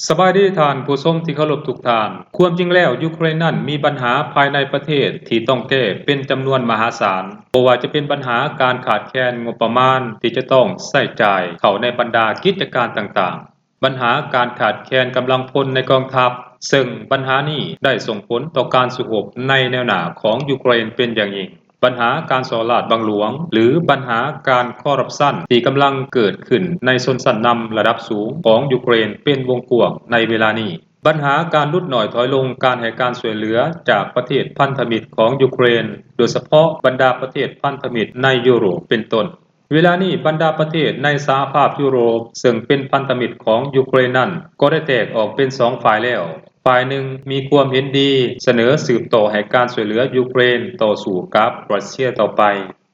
ສະບາຍດີທ່ານຜູ້ຊົມທີ່ເຄົາລົບທຸກທ່ານ. ຄວາມຈິງແລ້ວ ຢູເຄຣນນັ້ນມີບັນຫາພາຍໃນປະເທດທີ່ຕ້ອງແກ້ເປັນຈຳນວນມະຫາສານ, ບໍ່ວ່າຈະເປັນບັນຫາການຂາດແຄນງົບປະມານທີ່ຈະຕ້ອງໃຊ້ຈ່າຍເຂົ້າໃນບັນດາກິດຈະການຕ່າງໆ, ບັນຫາການຂາດແຄນກຳລັງພົນໃນກອງທັບ, ເຊິ່ງບັນຫານີ້ໄດ້ສົ່ງຜົນຕໍ່ການສູ້ຮົບໃນແນວໜ້າຂອງຢູເຄຣນເປັນຢ່າງຍິ່ງ. ບັນຫາການສໍ້ລາດບັງຫຼວງ ຫຼື ບັນຫາການຄໍຣັບຊັນທີ່ກຳລັງເກີດຂຶ້ນໃນຊົນຊັ້ນນຳລະດັບສູງຂອງຢູເຄຣນເປັນວົງກວ້າງໃນເວລານີ້. ບັນຫາການຫຼຸດໜ້ອຍຖອຍລົງການໃຫ້ການຊ່ວຍເຫຼືອຈາກປະເທດພັນທະມິດຂອງຢູເຄຣນ, ໂດຍສະເພາະບັນດາປະເທດພັນທະມິດໃນຢູໂຣບເປັນຕົ້ນ. ເວລານີ້ບັນດາປະເທດໃນສະຫະພາບຢູໂຣບ ເຊິ່ງເປັນພັນທະມິດຂອງຢູເຄຣນນັ້ນ ກໍໄດ້ແຕກອອກເປັນສອງຝ່າຍແລ້ວ. ຝ່າຍໜຶ່ງມີຄວາມເຫັນດີສະເໜີສືບຕໍ່ໃຫ້ການຊ່ວຍເຫຼືອຢູເຄຣນຕໍ່ສູ້ກັບຣັດເຊຍຕໍ່ໄປ.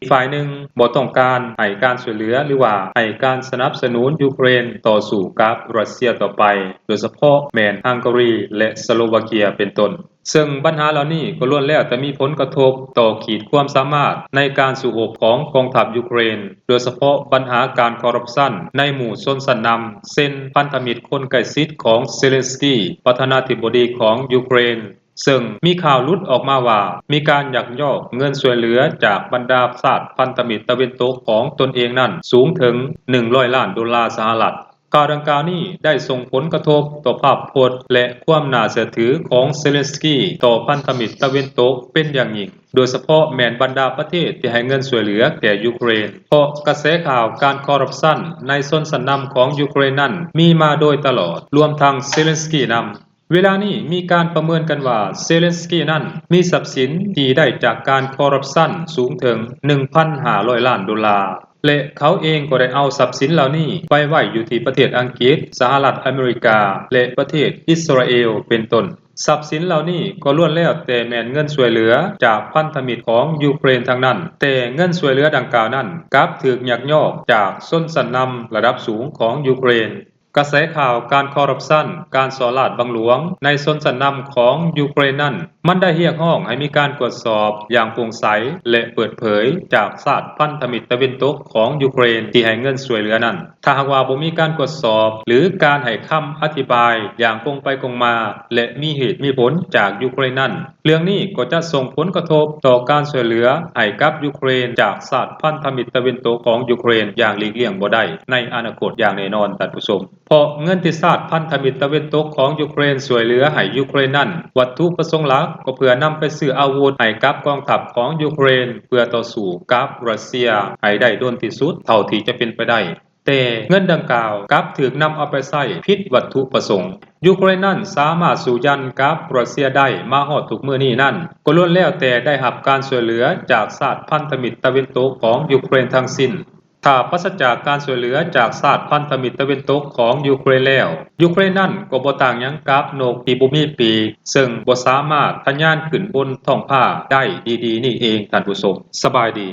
ອີກຝ່າຍໜຶ່ງບໍ່ຕ້ອງການໃຫ້ການຊ່ວຍເຫຼືອ ຫຼືວ່າໃຫ້ການສະໜັບສະໜູນຢູເຄຣນຕໍ່ສູ້ກັບຣັດເຊຍຕໍ່ໄປ, ໂດຍສະເພາະແມ່ນຮັງກາຣີ ແລະ ສະໂລວາເກຍເປັນຕົ້ນ. ເຊິ່ງບັນຫາເຫຼົ່ານີ້ກໍລ້ວນແລ້ວແຕ່ມີຜົນກະທົບຕໍ່ຂີດຄວາມສາມາດໃນການສູ້ຮົບຂອງກອງທັບຢູເຄຣນ, ໂດຍສະເພາະບັນຫາການຄໍຣັບຊັນໃນໝູ່ຊົນຊັ້ນນຳ ເຊັ່ນ ພັນທະມິດຄົນໃກ້ຊິດຂອງເຊເລັນສກີ ປະທານາທິບໍດີຂອງຢູເຄຣນ, ເຊິ່ງມີຂ່າວຫຼຸດອອກມາວ່າ ມີການຍັກຍອກເງິນຊ່ວຍເຫຼືອຈາກບັນດາຊາດພັນທະມິດຕາເວັນຕົກຂອງຕົນເອງນັ້ນສູງເຖິງໜຶ່ງຮ້ອຍລ້ານໂດລາສະຫະລັດ. ຂ່າວດັ່ງກ່າວນີ້ໄດ້ສົ່ງຜົນກະທົບຕໍ່ພາບພົດ ແລະ ຄວາມໜ້າເຊື່ອຖືຂອງເຊເລັນສກີຕໍ່ພັນທະມິດຕາເວັນຕົກເປັນຢ່າງຍິ່ງ, ໂດຍສະເພາະແມ່ນບັນດາປະເທດທີ່ໃຫ້ເງິນຊ່ວຍເຫຼືອແກ່ຢູເຄຣນ, ເພາະກະແສຂ່າວການຄໍຣັບຊັນໃນຊົນຊັ້ນນຳຂອງຢູເຄຣນນັ້ນມີມາໂດຍຕະຫຼອດ, ລວມທັງເຊເລັນສກີນຳ. ເວລານີ້ມີການປະເມີນກັນວ່າ ເຊເລັນສກີນັ້ນມີຊັບສິນທີ່ໄດ້ຈາກການຄໍຣັບຊັນສູງເຖິງໜຶ່ງພັນຫ້າຮ້ອຍລ້ານໂດລາ ແລະ ເຂົາເອງກໍໄດ້ເອົາຊັບສິນເຫຼົ່ານີ້ໄປໄວ້ຢູ່ທີ່ປະເທດອັງກິດ, ສະຫະລັດອາເມລິກາ ແລະ ປະເທດອິດສະຣາເອວເປັນຕົ້ນ. ຊັບສິນເຫຼົ່ານີ້ກໍລ້ວນແລ້ວແຕ່ແມ່ນເງິນຊ່ວຍເຫຼືອຈາກພັນທະມິດຂອງຢູເຄຣນທັງນັ້ນ, ແຕ່ເງິນຊ່ວຍເຫຼືອດັ່ງກ່າວນັ້ນກັບຖືກຍັກຍອກຈາກຊົນຊັ້ນນຳລະດັບສູງຂອງຢູເຄຣນ. ກະແສຂ່າວການຄໍຣັບຊັນ, ການສໍ້ລາດບັງຫຼວງໃນຊົນຊັ້ນນຳຂອງຢູເຄຣນນັ້ນ ມັນໄດ້ຮຽກຮ້ອງໃຫ້ມີການກວດສອບຢ່າງໂປ່ງໃສ ແລະ ເປີດເຜີຍຈາກຊາດພັນທະມິດຕາເວັນຕົກຂອງຢູເຄຣນທີ່ໃຫ້ເງິນຊ່ວຍເຫຼືອນັ້ນ. ຖ້າຫາກວ່າບໍ່ມີການກວດສອບ ຫຼື ການໃຫ້ຄຳອະທິບາຍຢ່າງກົງໄປກົງມາ ແລະ ມີເຫດມີຜົນຈາກຢູເຄຣນນັ້ນ, ເລື່ອງນີ້ກໍຈະສົ່ງຜົນກະທົບຕໍ່ການຊ່ວຍເຫຼືອໃຫ້ກັບຢູເຄຣນຈາກຊາດພັນທະມິດຕາເວັນຕົກຂອງຢູເຄຣນຢ່າງຫຼີກລ່ຽງບໍ່ໄດ້ໃນອະນາຄົດຢ່າງແນ່ນອນ, ທ່ານຜູ້ຊົມ. ເພາະເງິນທີ່ຊາດພັນທະມິດຕາເວັນຕົກຂອງຢູເຄຣນຊ່ວຍເຫຼືອໃຫ້ຢູເຄຣນນັ້ນ, ວັດຖຸປະສົງຫຼັກກໍເພື່ອນຳໄປຊື້ອາວຸດໃຫ້ກັບກອງທັບຂອງຢູເຄຣນ ເພື່ອຕໍ່ສູ້ກັບຣັດເຊຍໃຫ້ໄດ້ດົນທີ່ສຸດເທົ່າທີ່ຈະເປັນໄປໄດ້. ແຕ່ເງິນດັ່ງກ່າວກັບຖືກນຳເອົາໄປໃຊ້ຜິດວັດຖຸປະສົງ. ຢູເຄຣນນັ້ນສາມາດສູ້ຢັນກັບຣັດເຊຍໄດ້ມາຮອດທຸກມື້ນີ້ນັ້ນ ກໍລ້ວນແລ້ວແຕ່ໄດ້ຮັບການຊ່ວຍເຫຼືອຈາກຊາດພັນທະມິດຕາເວັນຕົກຂອງຢູເຄຣນທັງສິ້ນ. ຖ້າປາສະຈາກການຊ່ວຍເຫຼືອຈາກຊາດພັນທະມິດຕາເວັນຕົກຂອງຢູເຄຣນແລ້ວ, ຢູເຄຣນນັ້ນກໍບໍ່ຕ່າງຫຍັງກັບນົກທີ່ບໍ່ມີປີກ, ເຊິ່ງບໍ່ສາມາດທະຍານຂຶ້ນບົນທ້ອງຟ້າໄດ້ດີໆນີ້ເອງ, ທ່ານຜູ້ຊົມ. ສະບາຍດີ.